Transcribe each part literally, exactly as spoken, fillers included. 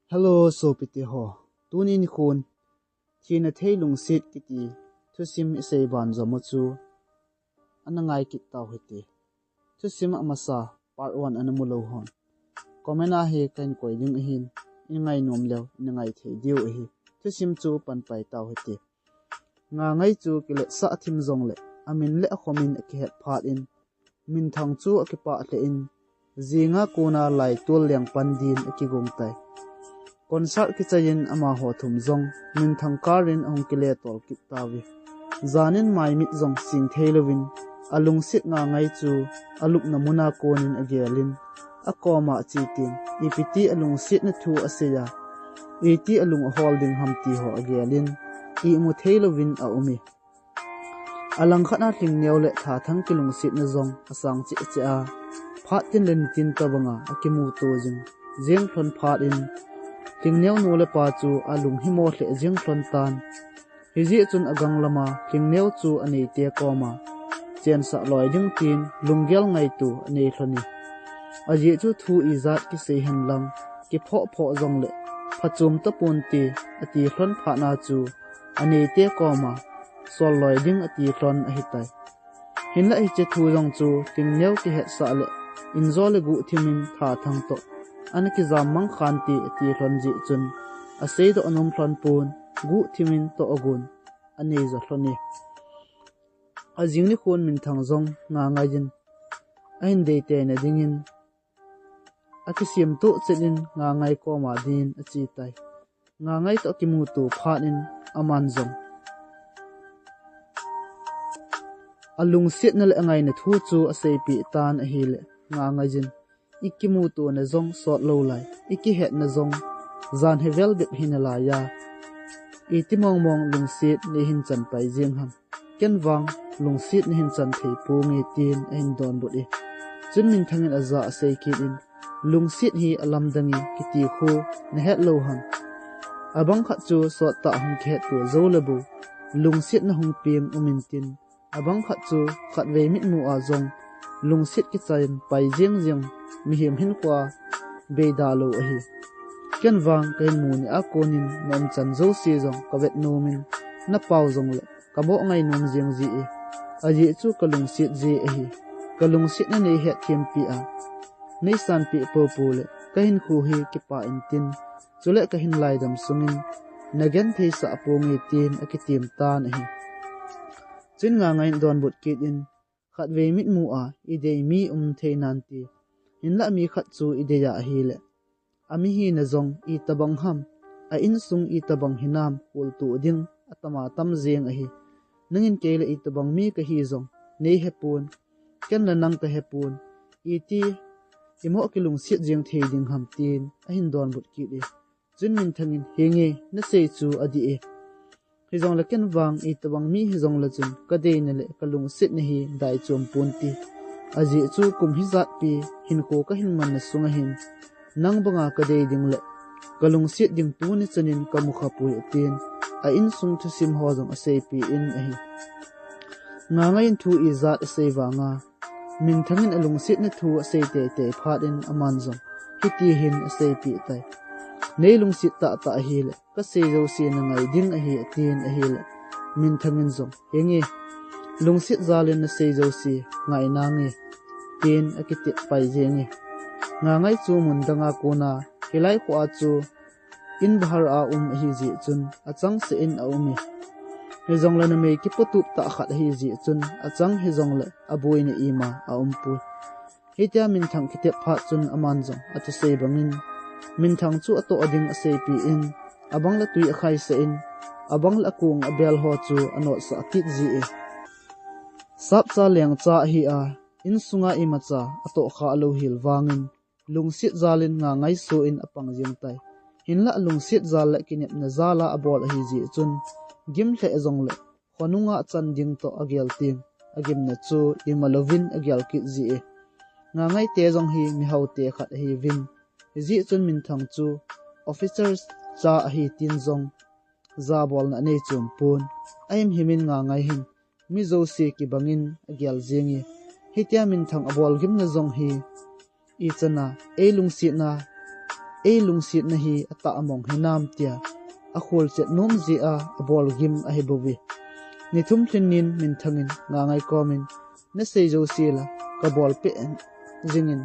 Hello, sopite ho. Tuni nikhon, thina thei lungset kiti thusim isei ban jom u chu ana ngai kit tau hite. Thusim amasa, part one ana mu lou hon, comment a hi kahin koi ding ahin, in ngai nom leu in ngai thei diu ahi. Thusim chu pan pai tau hite. Ngangai chu kiletsah thim jongle, amin le akhomin akihet phat in, Minthang chu akipah lheh in, jinga kona laitol leng pan din akigong tai. Concert kichai in amaho thum jong Minthang car in ahung kile tol kit tauve. Jan in maimit jong sing thei louvin, alungset Ngangai chu alupna muna konin agel in, akoma ache tin, ipi ti alungsetna thu asei a, iti alung ahol ding ham ti ho agel in, imu thei louvin aum e. Alangkhat a Lhingneo le Thathang kilungsetna jong asang cheh cheh a, phat tin le nitin tobanga akimuto jing, jeng lhon phat in, Lhingneo nu le pa chu alung himo lheh jeng lhon tan. Hijeh chun agang lama Lhingneo chu aneite koma chensah loi ding tin lunggel ngaito anei lhon e. Ajeh chu thu ijat kisei hen lang, kiphoh phoh jongle phachom tapon te ati lhon phat na chu aneite koma sol loi ding ati lhon ahitai. Hinlah hiche thu jong chu Lhingneo kihetsah le injo le guhthim in Thathang toh ana kijam mang khan te ati lhon jeh chun asei doh anom lhon pon, guhthim in toh agon anei jo lhon e. Ajing nikhon Minthang jong Ngangai in ahin deitei na dingin akisem toh chet in Ngangai koma din ache tai. Ngangai toh akimuto phat in aman jong alungsetna le angaina thu chu aseipeh tan ahile, Ngangai in, ikimuto na jong sot lou lai, ikihet na jong jan hi vel bep hi nalai a, iti mong mong lungset neihin chan pai jeng ham. Ken vang lungset nahin chan thei ponge tin ahin donbut e. Chun Minthang in aja asei kit in, lungset hi alamdang e kiti khu nahet lou ham. Abang khat chu sot tah hung kihet tua jou le bou lungset na hung peng um intin, abang khat chu khatvei mitmu a jong lungset kichan pai jeng jeng mihem hinkho beida lou ahi. Ken vang kahin mu ni a konin na umchan jouse jong kavet nom in, napao jongle kamoh ngai nom jeng ji e. Ajeh chu kalungset ji ahi. Kalungsetna neihet thempi a, neisanpeh popo le kahinkho hi kipah intin, chule kahin laidam sungin nagenthei sah ponge tin akitem tan ahi. Chun Ngangai in donbut kit in, khatvei mitmu a idei mi um thei nante. Hinlah mi khat chu idei a ahile, amihina jong itobang ham, a insung itobang hinam holtoh ding atama tam jeng ahi. Nangin kei le itobang mi kahi jong neihepon, ken le nang kahepon, iti imoh kilungset jeng thei ding ham tin ahin donbut kit e. Chun Minthang in, henge, nasei chu adih e. Hijongle ken vang itobang mi hijongle chun kadeina le kalungsetna hi daichom ponte. Ajeh chu kum hijat pi hinkho kahin manna sunga hin nang banga kadei ding le kalungset ding tuni chanin kamukha poi atin, a insung thusim ho jong aseipeh in ahi. Ngangai in thu ijat asei vanga Minthang in alungsetna thu asei teitei phat in aman jong hiti hin aseipeh tai. Neilungset tahtah ahile kasei jouse nangai ding ahi atin ahile, Minthang in jong, henge, lungset jal in nasei jouse ngai nange, tin akitep pai jenge. Ngangai chu mun danga kona hilai kho a chu in bahar a um ahijeh chun achangseh in aum e. Hijongle numei kipotup tah khat ahijeh chun achang hijongle aboina ima aumpoi. Hitia Minthang kitep phat chun aman jong athusei bangin Minthang chu atoh ding aseipeh in, abang le tui akhaisah in, abang le akong abel ho chu anotsah kit ji e. Sapcha lengcha ahi a, insunga imacha atohkhah lou hel vangin lungset jal in Ngangai soh in apang jeng tai. Hinlah lungset jal le kinepna jal a abol ahijeh chun gim lheh jongle khonunga achan ding toh agel teng, agimna chu ima louvin agel kit ji e. Ngangai te jong hi mihaote khat ahiuvin, hijeh chun Minthang chu officer cha ahi tin jong jabolna anei chom pon, ahimhim in Ngangai hin mi jouse kibangin agel jenge. Hitia Minthang abol gimna jong hi ichan a eilungsetna Ei lungsetna hi atah among hinam tia akholchet nom jeh a abol gim ahi bouve. Ni thum lhin nin Minthang in Ngangai kom in, nasei jouse la kabol peh jing in,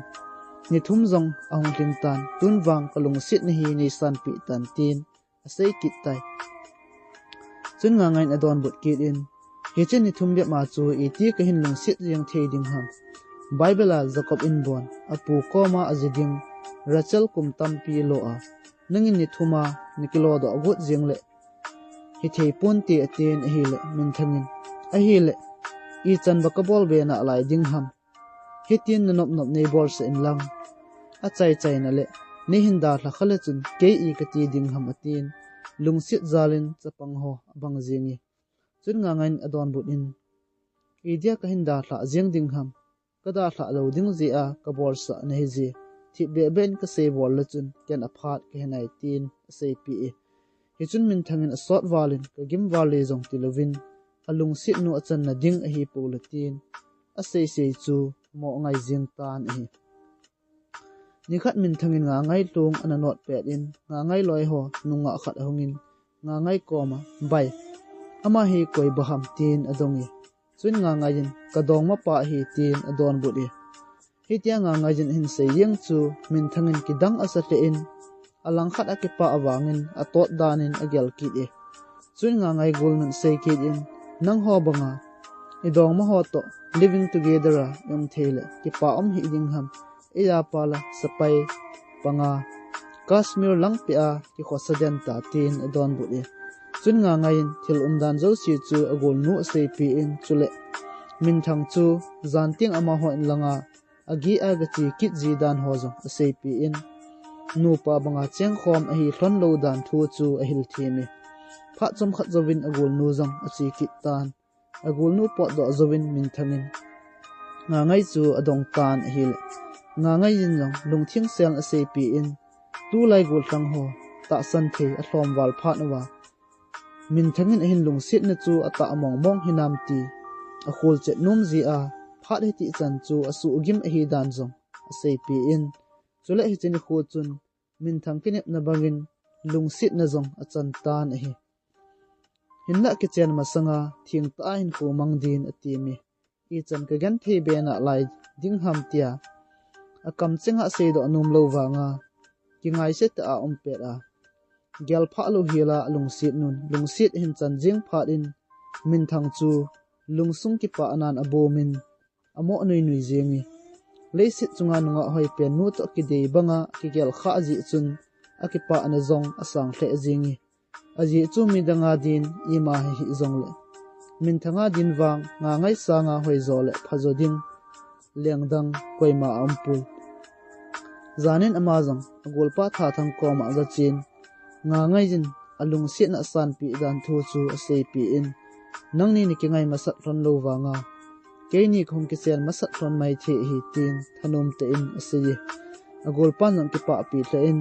ni thum jong ahung lhin tan, tun vang kalungsetna hi neisanpeh tan, tin asei kit tai. Chun Ngangai in adonbut kit in, hiche ni thum bep ma chu iti kahin lungset jeng thei ding ham? Bible a Jacob in bon apu koma aji ding Rachel kum tampi lo a, nangin ni thum a nakilo doh got jeng le hithei ponte, atin ahile, Minthang in, ahile, ichan ba kabol be nalai ding ham? Hitin nanop nop neibolsah in lang, achai chaina le neihin dalha kha le chun kei i kati ding ham, atin lungset jal in chapang ho abang jeng e. Chun Ngangai in adonbut in, idia kahin dalha jeng ding ham? Kadalha lou ding jeh a kabolsah nahi je. Thip beh beh in kasei bol le chun ken aphat kahi nai, tin aseipeh e. Hichun Minthang in asot val in, kagim val le jong tilouvin, alungset nu achanna ding ahipoi, tin asei sei chu mo ngai jeng tan ahi. Nikhat Minthang in Ngangai lung ana not pet in, Ngangai loi ho nungah khat ahung in, Ngangai koma, bai, ama hi koi ba ham, tin adong e. Chun Ngangai in, kadongma pa ahi, tin adonbut e. Hitia Ngangai in ahin sei jeng chu Minthang in kidang asa lheh in, alangkhat a kipah vangin atot dan in agel kit e. Chun Ngangai golnun sei kit in, nangho banga idongma ho toh living together a i um thei le kipah um hih ding ham? Eija pa la sepai panga Kashmir lang peh a kikhosa den ta, tin adonbut e. Chun Ngangai in thil umdan jouse chu agolnu aseipeh in, chule Minthang chu jan teng amaho in langa ageh a gache kit ji dan ho jong aseipeh in, nupa banga chengkhom ahi lhon lou dan thu chu ahil them e. Phat chomkhat jouvin agolnu jong ache kit tan. Agolnu potdoh jouvin Minthang in Ngangai chu adong tan ahile, Ngangai in jong lungtheng sel in aseipeh in, tulai gollhang ho tahsan thei alhom val phat uva, Minthang in ahin lungsetna chu atah mong mong hinam ti akholchet nom jeh a, phat hitih chan chu asuhgim ahi dan jong aseipeh in, chule hiche nikho chun Minthang kinepna bangin lungsetna jong achan tan ahi. Hinlah kichen masanga thengtah a hinkho mang din atem e. Ichan kagenthei be nalai ding ham tia akamcheng a aseidoh nom lou vanga, kingaise tah a aum pet a, gelphah lou hel a alungset nun, lungset ahin chan jeng phat in, Minthang chu lungsung kipah nan abomin, amo nuinui jeng e. Leiset chunga nungah hoipen nu toh kidei banga kigelkhah jeh chun akipahna jong asang lheh jeng e. Ajeh chu midang a din ima hihih jongle, Minthang a din vang Ngangai sanga hoijo le phajo ding lengdang koima aumpoi. Janin ama jong agolpa Thathang koma agachen, Ngangai in alungsetna asanpeh dan thu chu aseipeh in, nangni nakingai masat lhon lou vanga, keini kahung kichen masat lhon maithei ahi, tin thanom tah in asei e. Agolpan jong kipahpi lheh in,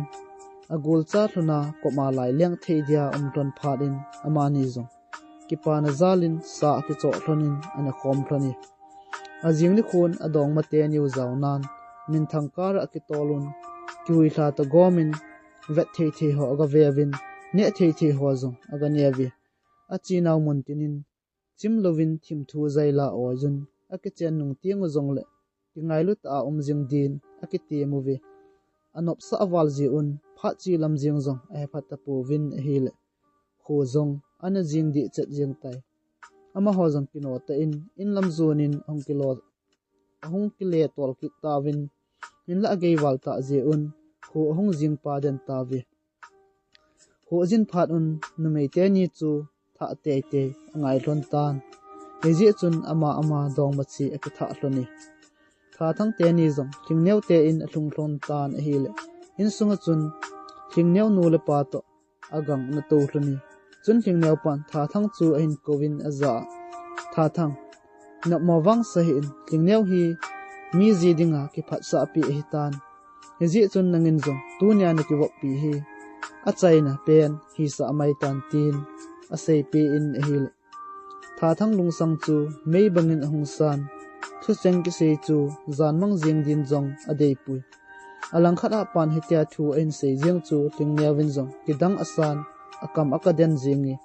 agolcha lhona koma lai leng thei dia um lhon phat in, amani jong kipana jal in sa akichoh lhon in ana khom lhon e. Ajing nikhon adongma teniu jaonan, Minthang kar a akitol un, kihuilha toh gomin, vet thei thei ho agaveuvin, neh thei thei ho jong aganeuve. Achenau mun tinin, chim louvin thim thu jaila aoijun, akichen nung teng u jongle, kingailu tah a um jing din akitem uve. Anopsah val jeh un, phat che lam jeng jong ahepha tapouvin ahile, kho jong ana jing deh chet jeng tai. Amaho jong kino tah in, in lam jonin ahung kilo, ahung kile tol kit tauvin, hinlah agei val tah jeh un, kho ahung jing pa den tauve. Kho ajin phat un, numei teni chu thah teitei angai lhon tan. Hijeh chun ama ama dongma che akithah lhon e. Thathang teni jong lhingneu te in alhung lhon tan ahile, insunga chun lhingneu nu le pa toh agang ana tou lhon e. Chun lhingneu pan Thathang chu ahin kouvin ajah a, Thathang, nopmo vang sah hih in, lhingneu hi mi ji dinga kiphatsahpi ahitan. Hijeh chun nangin jong tunia nakivoppi hi achaina pen hisah maitan, tin aseipeh in ahile, Thathang lungsang chu mei bangin ahung san, thucheng kisei chu janmang jeng din jong adeipui. Alangkhat a pan hitia thu ahin sei jeng chu Lhingneo vin jong kidang asan, akam akaden jeng e.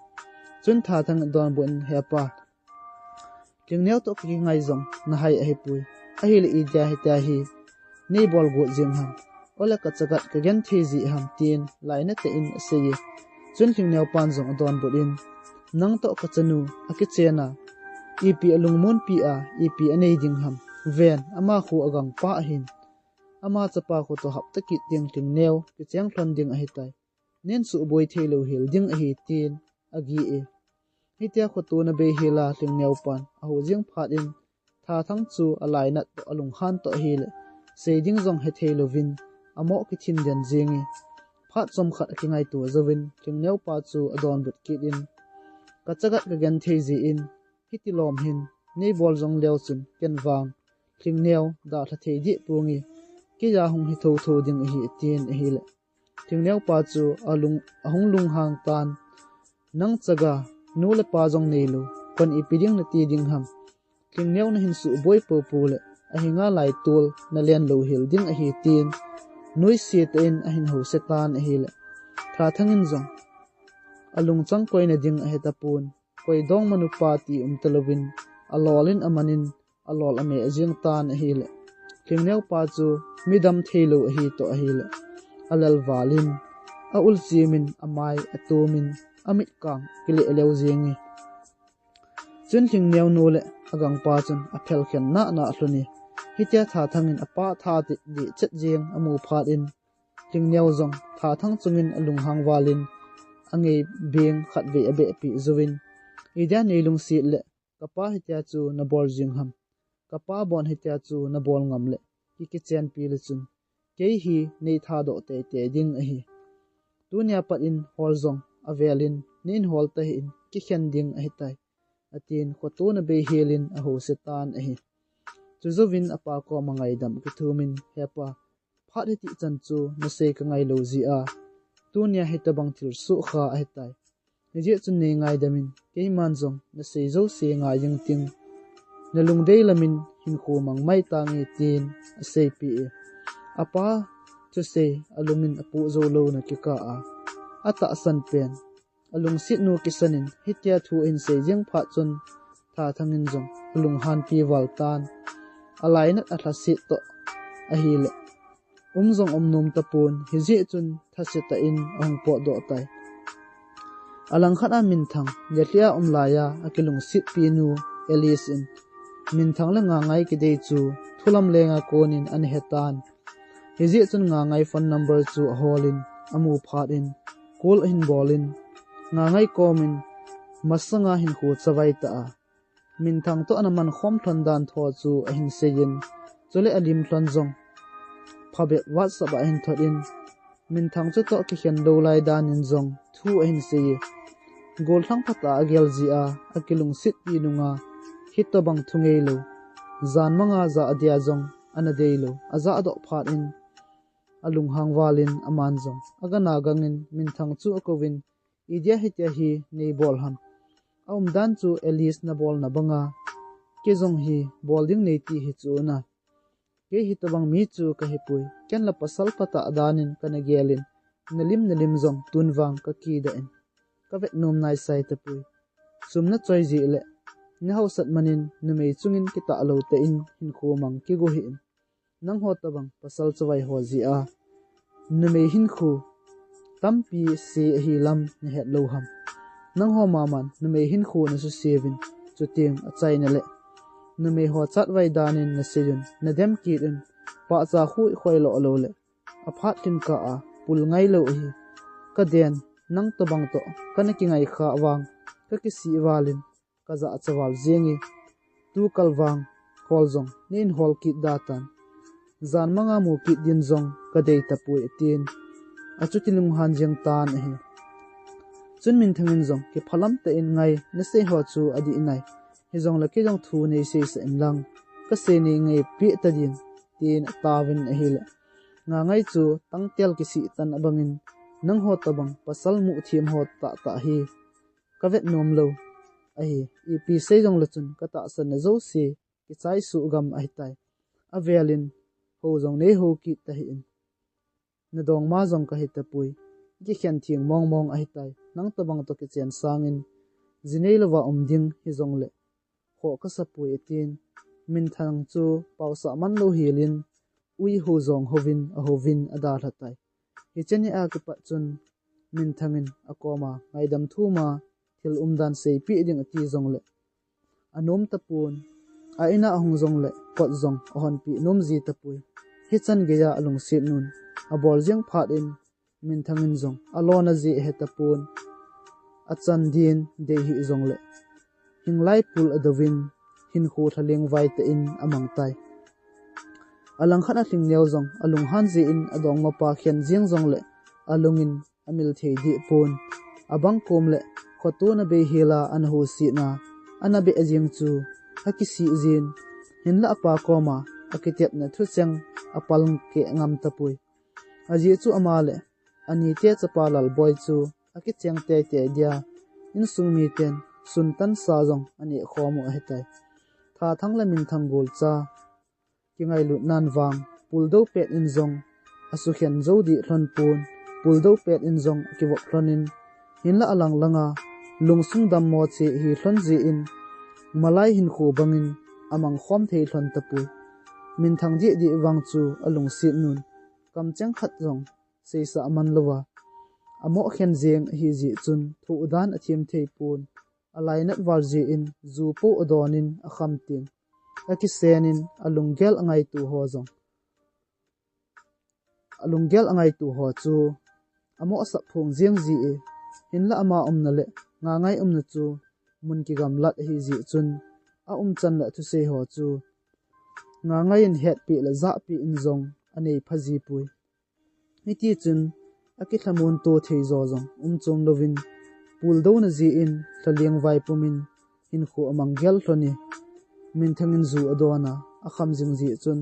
Chun Thathang in adonbut in, "Hepa, Lhingneo toh kakingai jong nahai ahipoi. Ahile idia hitia hi neibol got jeng ham? Ole kachagat kagenthei jeh ham?" tin lainat tah in asei e. Chun Lhingneo pan jong adonbut in, "Nang toh kachanu akichen a, ipi alungmonpi a, ipi anei ding ham? Ven, ama khu agangpa ahin. Ama chapa khu toh hapta kit ding Lhingneo kicheng lhon ding ahitai. Nen suboi thei lou hel ding ahi," tin agi e. Hitia khoto na bei hel a Lhingneo pan ahou jeng phat in, Thathang chu alainat toh alunghan toh ahile, sei ding jong hethei louvin, amoh kithin den jeng e. Phat chomkhat akingaito jouvin, Lhingneo pa chu adonbut kit in, "Kachagat kagenthei jeh in, hiti lom hin neibol jong leu chun ken vang Lhingneo dalha thei deh ponge, kei a hung hi thotho ding ahi," atin ahile, Lhingneo pa chu alung, ahung lunghang tan, "Nang chaga nu le pa jong neilou, kon ipi ding nati ding ham? Lhingneo nahin suboi popo le, ahinga lai tol nalen lou hel ding ahi," tin nuisat tah in ahin houset tan ahile, Thathang in jong alungchang koina ding ahetapon, koi dongmanu pa ti umtalouvin, alol in aman in, alol ameh jeng tan ahile, Lhingneo pa chu midam theilou ahi toh ahile, alel val in, aul chim in, amai atum in, amit kang kileh leu jeng e. Chun Lhingneo nu le agangpa chun aphel khen nana lhon e. Hitia Thathang in apa tha ti dih chet jeng amu phat in, Lhingneo jong Thathang chungin alunghang val in, angei beng khatvei abeh peh jouvin, "Idia neilungset le kapa hitia chu nabol jeng ham? Kapa bon hitia chu nabol ngam le, ki, kichenpi le chun, kei hi neithadoh teitei ding ahi. Tunia pat in hol jong avel in neihin hol tahih in, kikhen ding ahitai," atin khoto na bei hel in ahouset tan ahi. Chujouvin apa koma ngaidam akithum in, "Hepa, phat hiti chan chu nasei kangai lou jeh a, tunia hitobang thilsoh kha ahitai. Hijeh chun neingaidam in, keiman jong nasei jouse ngai jing ting. Nalungdei lam in hinkho mang mai tange," tin aseipeh e. Apa thusei alung in apoh jou louna kikah a, atahsan pen, alungset nu kisan in hitia thu ahin sei jeng phat chun, Thathang in jong alunghanpi val tan, alainat alhaset toh ahile, um jong um nom tapon, hijeh chun thase tah in ahung potdoh tai. Alangkhat a Minthang, Delhi a um laiya akilungsetpi nu Alice in, Minthang le Ngangai kidei chu thulam lenga kon in ana he tan. Hijeh chun Ngangai phone number chu ahol in, amu phat in, call ahin bol in, Ngangai kom in masanga hinkho chavai tah a, Minthang toh ana mankhom lhon dan tho chu ahin sei in, chule alim lhon jong phabep WhatsApp a ahin thot in, Minthang chutoh kikhen lou lai dan in jong thu ahin sei e. Gollhang phatah a agel jeh a, akilungsetpi nunga hitobang thu ngeilou, jan manga jah dia jong ana deilou ajahdoh phat in, alunghang val in aman jong agana gang in Minthang chu akouvin, "Idia hitia hi neibol ham? Aumdan chu Alice nabolna banga kei jong hi bol ding neiti hichu na. Kei hitobang mi chu kahipoi. Ken la pasal phatah dan in kana gel in, nalim nalim jong tun vang kakidah in, kavet nom naisai tapoi. Sum nachoi jeh le nahaosat man in numei chungin kitah lou tah in hinkho mang kigo hih in, nangho tobang pasal chavai ho jeh a numei hinkho tampi se ahi lam nahet lou ham? Nangho maman numei hinkho nasuse uvin, chuteng achaina le numei ho chatvai dan in nasei un, nadem kit un, pahcha khu ikhoi loh lou le aphat lhin kah a pul ngai lou ahi. Kaden, nang tobang toh kana kingai khah vang, kakisih val in kajahcha val jeng e. Tukal vang hol jong neihin hol kit da tan. Jan manga mu kit din jong kadei tapoi," atin, achuti lunghan jeng tan ahi. Chun Minthang in jong, "Kiphalam tah in ngai, nasei ho chu adih nai. Hijongle kei jong thu neiseisah in lang, kasei neingaipeh tadin," tin ataovin ahile, Ngangai chu tangtel kisih tan abang in, "Nangho tobang pasal muh them ho tahtah hi kavet nom lou ahi. Ipi sei jongle chun katahsanna jouse kichai suh gam ahitai. Avel in hou jong neihou kit tahih in, nadongma jong kahi tapoi. Ikikhen theng mong mong ahitai. Nang tobang toh kichen sangin, jinei louva um ding hijongle khoh kasapoi, atin. Minthang chu paosah man lou helin, ui ho jong houvin, ahouvin adalha tai. Hiche nia kipat chun Minthang in akoma ngaidam thuma thil umdan seipeh ding ati jongle anom tapon, a ina ahung jongle kot jong ahonpeh nom ji tapoi. Hichan geiya alungset nun abol jeng phat in, Minthang in jong alona jeh ahe tapon, achan din dei hih jongle hinglai pul adouvin, hinkho lhaleng vai tah in amang tai. Alangkhat a Lhingneo jong alunghan jeh in adongmapa khen jeng jongle alungin amil thei deh pon. Abang kom le khoto na bei hela ana hosetna ana beh jeng chu akisih jin, hinlah apa koma akitepna thucheng apal keh ngam tapoi. Ajeh chu ama le anite chapa Lalboi chu akicheng teitei dia insung miten suntan sa jong aneh khom u ahitai. Thathang le Minthang golcha kingailut nan vang, puldou pet in jong asukhen jou deh lhon pon, puldou pet in jong akivop lhon in, hinlah alang langa lungsung dammo che ahi lhon jeh in, malai hinkho bangin amang khom thei lhon tapoi. Minthang deh deh vang chu alungset nun, kamcheng khat jong seisah man louva, amoh khen jeng ahi jeh chun thoh dan athem thei pon, alainat val jeh in ju po adonin akham teng, akisenin alunggel angaito ho jong, alunggel angaito ho chu amoh asap phong jeng ji e. Hinlah ama umna le Ngangai umna chu mun kigamlat ahi jeh chun, aumchan le thusei ho chu Ngangai in hetpeh le jahpeh in jong anei pha jipoi. Hitichun akilhamon to thei jo jong um chom louvin, puldouna jeh in lhaleng vai pumin hinkho amang gel lhon e. Minthang in ju adon a, akham jing jeh chun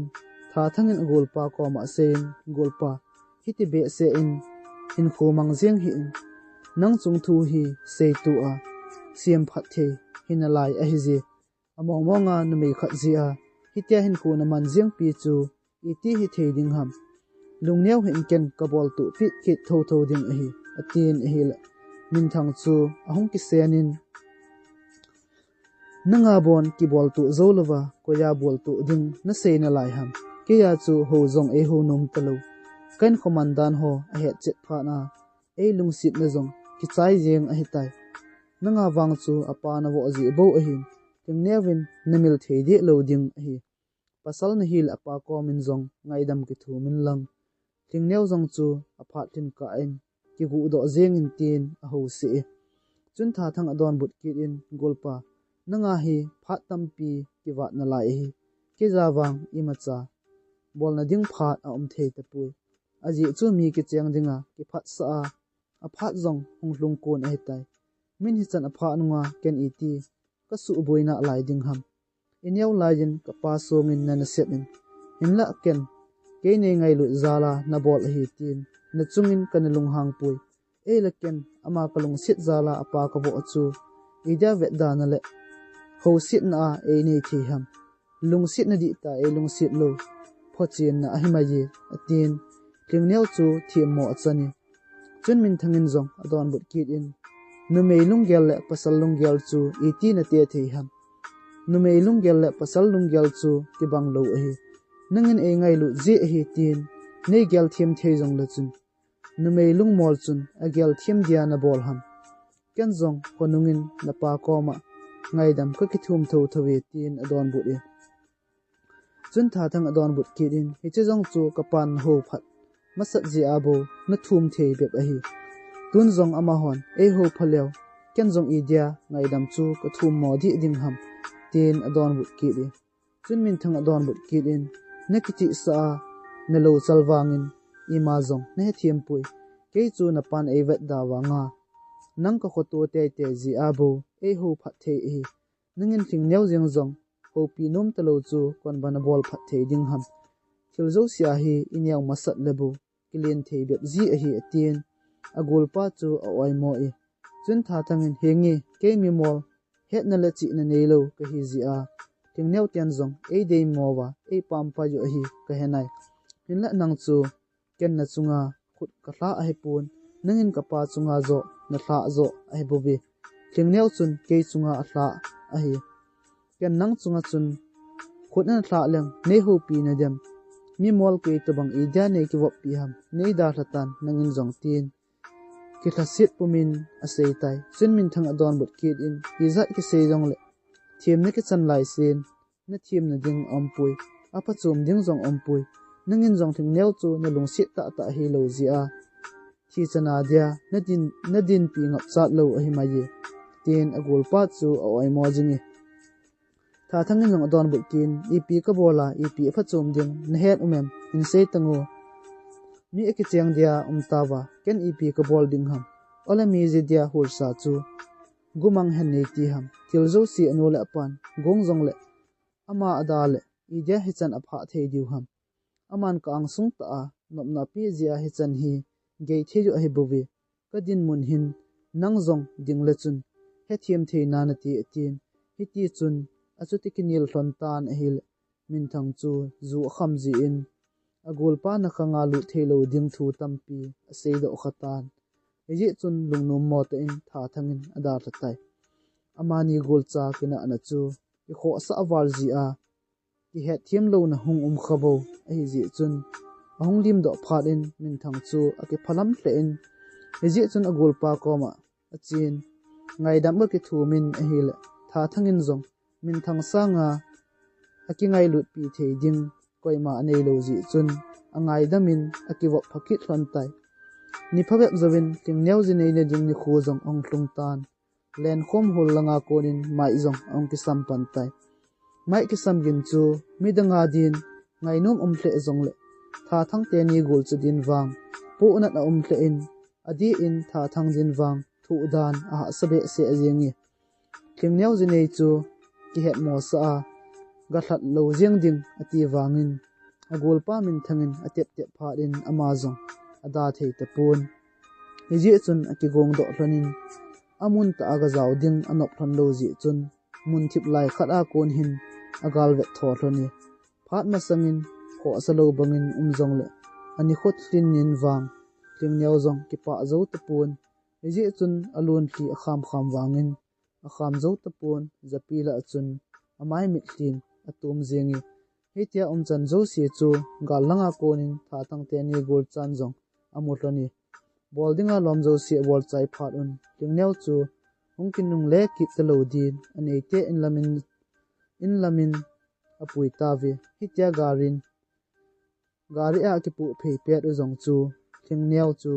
Thathang in agolpa koma aseiyin, Golpa, hiti behseh in hinkho mang jeng hih in, nang chung thu hi seito a sem phat thei hinalai ahi je. Among monga numei khat jeh a hitia hinkho naman jeng pi chu iti hithei ding ham. Lungneo hih in, ken kabol tuh peh kit thotho ding ahi, atin ahile, Minthang chu ahung kisen in, nanga bon kibol tuh jou louva, koiya bol tuh ding nasei nalai ham. Keiya chu hou jong eiho nom talou. Ka hinkho man dan ho ahet chet phat a, eilungsetna jong kichai jeng ahitai. Nanga vang chu apa navoh jeh bou ahin, Lhingneo in namil thei deh lou ding ahi. Pasal nahile apa komin jong ngaidam kithum in lang. Lhingneo jong chu aphat lhin kah in, kiguhdoh jeng in, tin ahousih e. Chun Thathang adonbut kit in, Golpa, nanga hi phat tampi kivat nalai ahi. Keija vang imacha bolna ding phat aum thei tapoi. Ajeh chu mi kicheng dinga kiphatsah a, aphat jong hung lhung kon ahitai. Min hichan aphat nunga ken iti kasuhboi nalai ding ham. Ineo laiyin kapa songin nanasep in, hinlah ken, kei neingailut jal a nabol ahi, tin nachungin kana lunghang poi. Eile ken, ama kalungset jal a apa kavoh chu idia vetda nale housetna a einei thei ham. Lungsetna dihtah a eilungset lou phochenna ahi mai e, atin Lhingneo chu themmo achan e. Chun Minthang in jong adonbut kit in, numei lunggel le pasal lunggel chu iti nate thei ham. Numei lunggel le pasal lunggel chu kibang lou ahi. Nangin eingailut jeh ahi tin neigel them thei jongle chun, numei lungmol chun agel them dia nabol ham. Ken jong khonungin napa koma ngaidam kakithum thotho e, tin adonbut e. Chun Thathang adonbut kit in, hiche jong chu kapan nahou phat masat jeh a bou nathum thei bep ahi. Tun jong amahon eihou pha leu, ken jong idia ngaidam chu kathum mo dih ding ham, tin adonbut kit e. Chun Minthang adonbut kit in, nakitihsah a nalou chal vangin ima jong nahethem poi. Kei chu napan eivetda vanga nang kakhoto teitei jeh a bou eihou phat thei ahi. Nangin Lhingneo jeng jong houpi nom talou chu konba nabol phat thei ding ham. Thil jouse a hi ineo masat le bou kilen thei bep ji ahi, atin agolpa chu a-oimo e. Chun Thathang in, henge, kei mimol hetna le chihna neilou kahi jeh a, Lhingneo ten jong eideimo uva eipampai u ahi kahe nai. Hinlah nang chu ken nachunga khut kalha ahipon, nangin kapa chunga joh nalhah joh ahibouve. Lhingneo chun kei chunga alhah ahi. Ken nang chunga chun khut nalhah leng neihoupi nadem? Mi mol kei tobang idia neikivoppi ham? Neidalha tan nangin jong, tin kilhaset pumin aseitai. Chun Minthang adonbut kit in, ijat kisei jongle themna kichan laisen, nathemna ding aumpoi, aphachom ding jong aumpoi. Nangin jong Lhingneo chu nalungset tahtah hilou jeh a, thi chana dia nadin, nadinpi ngapchat lou ahimai e, tin agolpa chu a-oimo jingin, Thathang in jong adonbut kit in, ipi kabol a, ipi aphachom ding nahet um em, hinsei tango. Mi akicheng dia umtauva, ken ipi kabol ding ham? Ole mi jeh dia holsa chu gumang hen neiti ham? Thil jouse anu le apan gong jongle, ama ada le idia hichan aphah thei diu ham? Aman ka angsung tah a nopna apeh jeh a hichan hi gei thei u ahibouve. Kadinmun hin nang jong dingle chun hethem thei nanate, atin. Hitichun achuti kinel lhon tan ahile, Minthang chu ju akham jin, agolpa nakhanga lut theilou ding thu tampi aseidoh khatan. Hijeh chun lungnom mo tah in Thathang in adalhatai. Amani golcha kinahna chu kikhohsah val jeh a, kihetthem louna hung um khabou ahijeh chun, ahung limdoh phat in Minthang chu akiphalam lheh in, hijeh chun agolpa koma achen, ngaidam akithumin ahile, Thathang in jong Minthang sanga akingailutpi thei ding koima aneilou jeh chun, angaidam in akivop phakit lhon tai. Ni phabep jouvin Lhingneo jinei nading nikho jong ahung lhung tan. Lenkhom hol langa konin mike jong ahung kisam pan tai. Mike kisam gin chu midang a din ngainom um lheh jongle, Thathang teni golcha din vang pohnat aum lheh in, adeh in Thathang din vang thoh dan ahahsa behseh jenge. Lhingneo jinei chu kihetmosah a, galhat lou jeng ding ati vangin, agolpa Minthang in atep tep phat in ama jong ada thei tapon. Hijeh chun akigongdoh lhon in, amun tah a gajao ding anop lhon lou jeh chun, mun thip lai khat a kon hin agalvet tho lhon e. Phat masangin khohsa lou bangin um jongle, ani khut lhin nin vang Lhingneo jong kipah jou tapon. Hijeh chun alun lhi akham kham vangin akham jou tapon, japi lah a chun amai mitlhin atom jenge. Hitia umchan jouse chu gal langa konin Thathang teni golchan jong amu lhon e. Bol dinga lom jouse abol chai phat un, Lhingneo chu hung kinungle kit talou din, aneite in lamin, in lamin apui tauve. Hitia gari in, gari a akipoh phei pet u jong chu, Lhingneo chu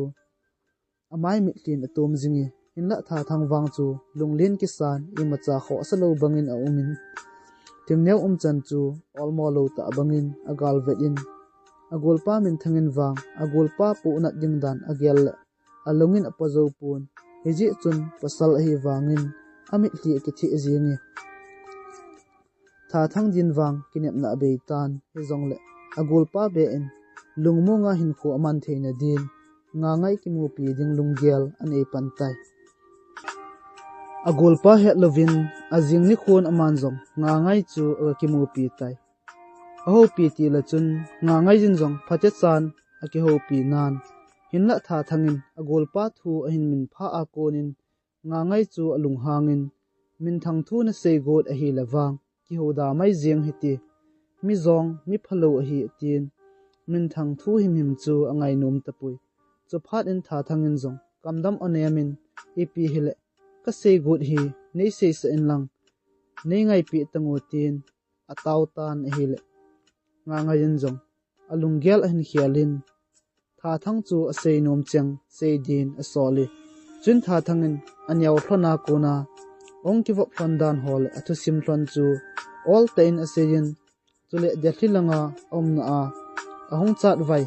amai mitlhin atom jing e. Hinlah Thathang vang chu lunglen kisan, imacha khohsa lou bangin aumin, Lhingneo umchan chu olmo lou tah bangin agalvet in, agolpa Minthang in vang agolpa pohnat ding dan agel le, alungin apa jou pon. Hijeh chun pasal ahi vangin amitlhi akitheh jing e. Thathang din vang kinepna abei tan, hijongle agolpa beh in lungmonga hinkho aman theina din Ngangai kimupi ding lunggel anei pan tai. Agolpa hetlouvin ajing nikhon aman jong Ngangai chu aga kimupi tai. Ahoupi tile chun Ngangai jin jong phatechan akihoupi nan, hinlah Thathang in agolpa thu ahin minphah a konin Ngangai chu alunghangin, Minthang thu nasei got ahile vang kihouda mai jeng hite, mi jong mi phalou ahi, atin. Minthang thu himhim chu angainom tapoi. Chuphat in Thathang in jong kamdam anemin, ipi hile kasei got hi neiseisah inlang neingaipeh tango, tin atao tan ahile, Ngangai in jong alunggel ahin khel in, Thathang chu aseinom cheng sei din asol e. Chun Thathang in aneo lhona kona ahung kivop lhon dan ho le athusim lhon chu oltah in aseiyin, chule Delhi langa aumna a ahung chatvai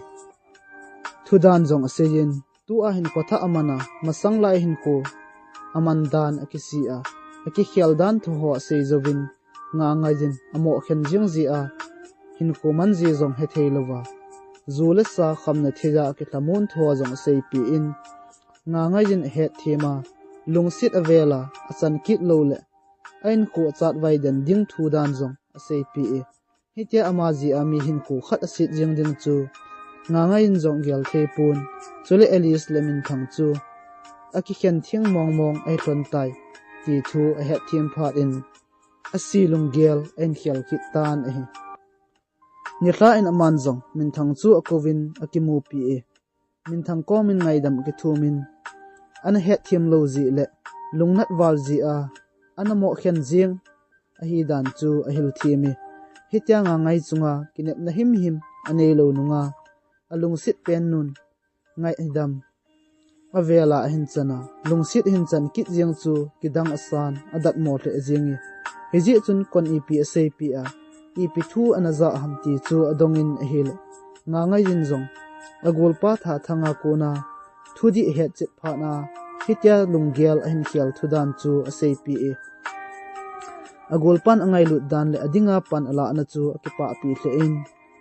thudan jong aseiyin, tua hinkho thah aman a, masanglai hinkho aman dan akisei a, akikhel dan thu ho asei jouvin, Ngangai in amoh khen jing jeh a, hinkho man jeh jong hethei louva, ju le sa khamna theiya akilhamon thu ho jong aseipeh in, Ngangai in ahetthem a, lungset avel a, achan kit lou le ahinkho achatvai den ding thu dan jong aseipeh e. Hitia ama jeh a mi hinkho khat aset jing ding chu Ngangai in jong gel thei pon. Chule Alice le Minthang chu akikhen theng mong mong ahi lhon tai ti thu ahet them phat in, asi lunggel ahin khel kit tan ahi. Nilhah in aman jong Minthang chu akouvin akimupi e. Minthang kom in ngaidam akithum in, ana het them lou jeh le lungnat val jeh a ana mo khen jeng ahi dan chu ahil them e. Hitia Ngangai chunga kinepna himhim anei lou nunga, alungset pen nun ngaidam avel a ahin chan a, lungset ahin chan kit jeng chu kidang asan, adatmo lheh jeng e. Hijeh chun kon ipi aseipeh a, ipi thu ana ja ham ti chu adong in ahile, Ngangai in jong agolpa Thathang a kona thudih ahet chet phat a, hitia lunggel ahin khel thu dan chu aseipeh e. Agolpan angailut dan le adinga pan alahna chu akipahpi lheh in,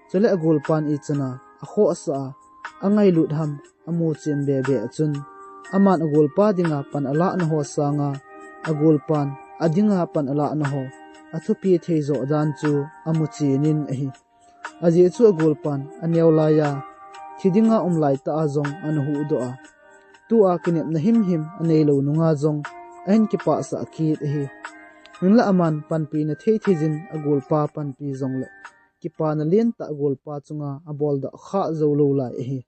chule agolpan ichan a akhohsah a, angailut ham amu chen bebe a chun, aman agolpa dinga pan alahna ho sanga agolpan adinga pan alahna ho athupi thei joh dan chu amu chen in ahi. Ajeh chu agolpan aneo lai a, thi dinga um lai tah a jong ana huhdoh a, tua kinepna himhim anei lou nunga jong ahin kipahsah kit ahi. Hinlah aman panpina thei thei jin agolpa panpi jongle, kipana lentah agolpa chunga aboldoh kha jou lou lai ahi.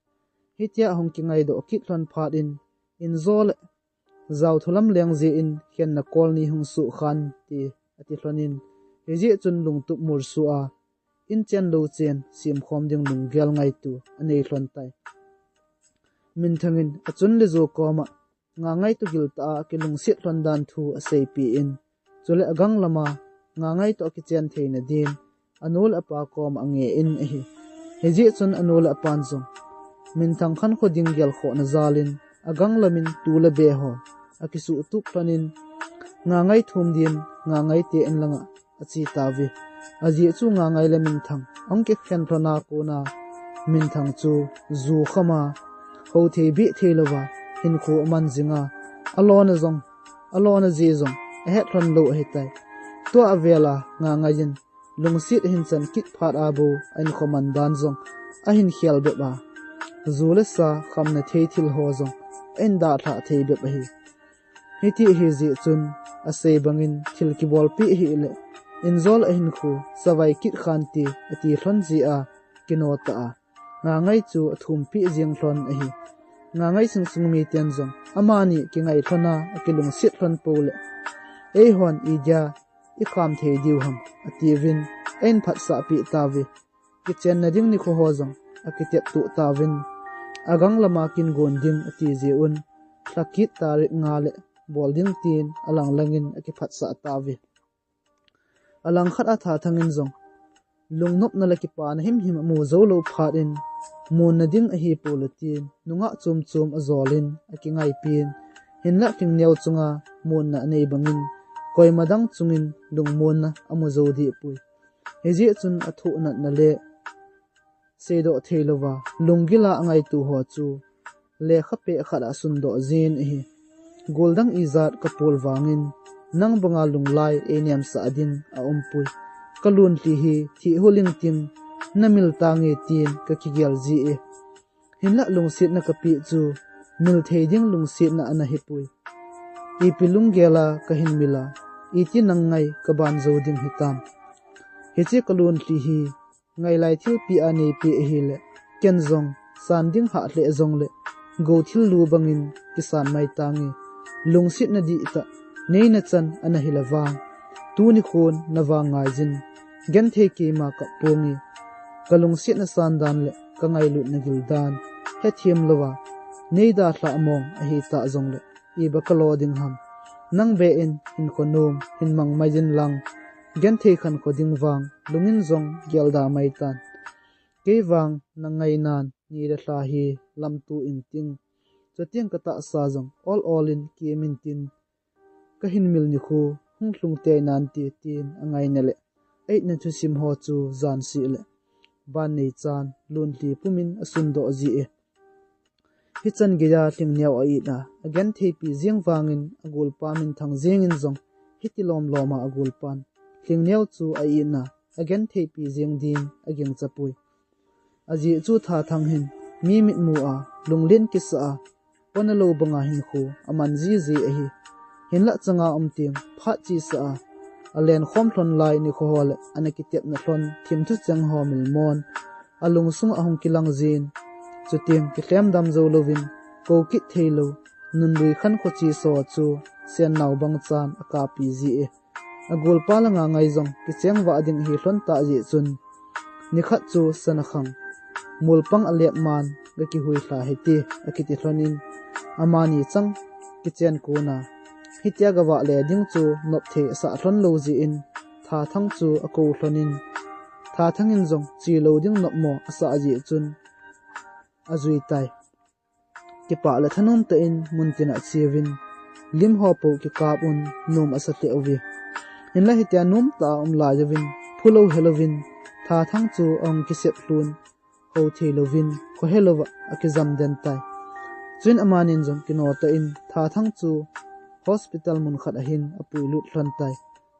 Hitia ahung kingaidoh kit lhon phat in, injo le jao thu lam leng jeh in khenna kol ni hung suh khan ti ati lhon in, hijeh chun lungtup mursu a, in chen lou chen semkhom ding lunggel ngaitu anei lhon tai. Minthang in achun le jo koma Ngangai toh giltah a akilungset lhon dan thu aseipeh in, chule agang lama Ngangai toh akichen theina din anu le apa koma ange in ahi. Hijeh chun anu le apan jong Minthang khankho ding gelkhohna jal in, agang lam in tu le be ho akisuhtup lhon in, Ngangai thum din Ngangai te in langa ache tauve. Ajeh chu Ngangai le Minthang ahung kikhen lhon a kona, Minthang chu ju kham a, hou thei beh thei louva hinkho aman jing a, alona jong, alona jeh jong ahet lhon lou ahitai. Tua avel a Ngangai in lungset ahin chan kit phat a bou ahinkho man dan jong ahin khel bep a, ju le sa khamna thei thil ho jong ahin dalhah thei bep ahi. Hiti ahijeh chun, asei bangin thil kibolpi ahile, injo le ahinkho savai kit khan ti ati lhon jeh a, kino tah a Ngangai chu athumpeh jeng lhon ahi. Ngangai sungsung miten jong amani kingai lhon a akilungset lhon pou le, eihon idia ikham thei diu ham atiuvin, ahin phatsahpeh tauve. Kichenna ding nikho ho jong akiteptoh tauvin, agang lama kin gon ding ati jeh un, lhakit tarik nga le bol ding tin alang lang in akiphatsah tauve. Alangkhat a Thathang in jong lungnopna le kipana himhim amu jou lou phat in, munna ding ahipoi le tin nungah chom chom ajol in akingaipin, hinlah Lhingneo chunga munna anei bangin, koima dang chungin lungmonna amu jou dehpoi. Hijeh chun athoh natna le seidoh thei louva lunggil a angaitu ho chu lekha peh khat a asundoh jin ahi. Goldang ijat kapol vangin, nang banga lunglai einemsah ding aumpoi. Kalunlhi hi thih huling ting namil tange tin kakigel ji e. Hinlah lungsetna kapeh chu mil thei ding lungsetna anahipoi. Ipi lunggel a kahin mil a, iti nang ngai kaban jou ding hitam. Hiche kalunlhi hi ngailai thilpeh a neipeh ahile, ken jong san ding hah lheh jongle, gou thil lu bangin kisan mai tange. Lungsetna dihtah neina chan anahile vang, tuni khon navang ngaijin, genthei keima kap ponge. Kalungsetna san dan le kangailutna gil dan hethem louva neidalhah mong ahitah jongle, iba kalo ding ham. Nang beh in hinkho nom hin mang mai jin lang, genthei khankho ding vang lungin jong gelda mai tan. Kei vang nangainan ni le lha hi lamto inting, chuteng katahsa jong ol ol in kiem intin, kahin mil nikho hung lhung tei nante tin angaina le aitna thusim ho chu janseh le ban neichan lunlhi pumin asundoh ji e. Hichan geiya Lhingneo a-it a, agentheipi jeng vangin agolpa Minthang jengin jong hiti lom lom a agolpan Lhingneo chu a-itna agentheipi jeng din agingchapoi. Ajeh chu Thathang hin mi mitmu a, lunglen kisa a, pona lou banga hinkho aman jiji ahi. Hinlah changa um teng phat chesa a, alen khom lhon lai nikho ho le ana kitepna lhon thimthu cheng ho milmon alungsunga ahung kilang jin, chuteng kilhem dam jou louvin, kou kit thei lou, nunlui khankho chesa chu sennao bang chan akapi ji e. Agolpa langa ngai jong kicheng vah ding ahi lhon tah jeh chun, nikhat chu sana khang, mol pang alep man, ga kihuilha hite, akiti lhon in, amani chang kichen kona, hitia gavah le ding chu nop thei asah lhon lou jeh in, Thathang chu akou lhon in, Thathang in jong che lou ding nopmo asah jeh chun, ajui tai. Kipah le thanom tah in muntin a ache uvin, lim ho po kikap un, nom asa lheh uve. Hinlah hitia nom tah a um lai uvin, phulou helouvin, Thathang chu ahung kisep lhun, hou thei louvin, khohelouva akijam den tai. Chuin amanin jong kino tah in, Thathang chu hospital mun khat ahin apui lut lhon tai.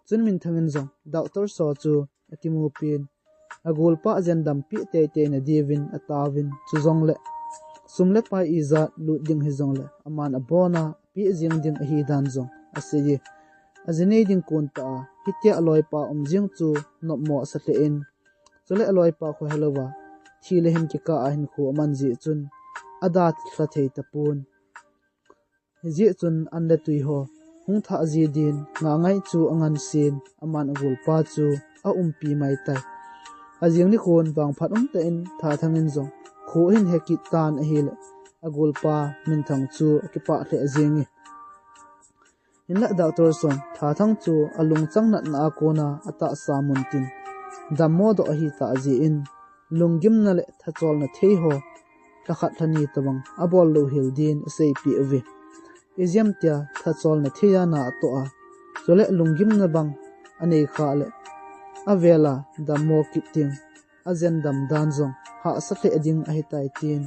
Chun Minthang in jong, doctor ho chu akimupin, agolpa ajen dampi teitei na diuvin ataovin, chujongle, sum le pai ijat lut ding hijongle, aman abona, apeh jeng ding ahi dan jong asei e. Aji nei ding kon tah a, hitia aloipa um jing chu nopmo asa lheh in, chule aloipa khohelouva, thi le hin kikah a hinkho aman jeh chun, ada lha thei tapon. Hijeh chun an le tui ho hung thah ji din, nga ngai chu angan sin, aman agolpa chu aumpi mai tai. Ajing nikhon vangphat um tah in Thathang in jong kho ahin he kit tan ahile, agolpa Minthang chu akipah lheh jeng e. Hinlah doctor hon Thathang chu alungchang natna a kona atahsa muntin dammo doh ahi tah jeh in, lunggimna le thacholna thei ho, lha khat lha ni tobang abol lou hel din aseipeh uve. Ijeh ham tia thacholna thei a na atoh a, chule lunggimna bang anei khah le, avel a dammo kit ding, ajen dam dan jong hahsa lheh ding ahitai tin,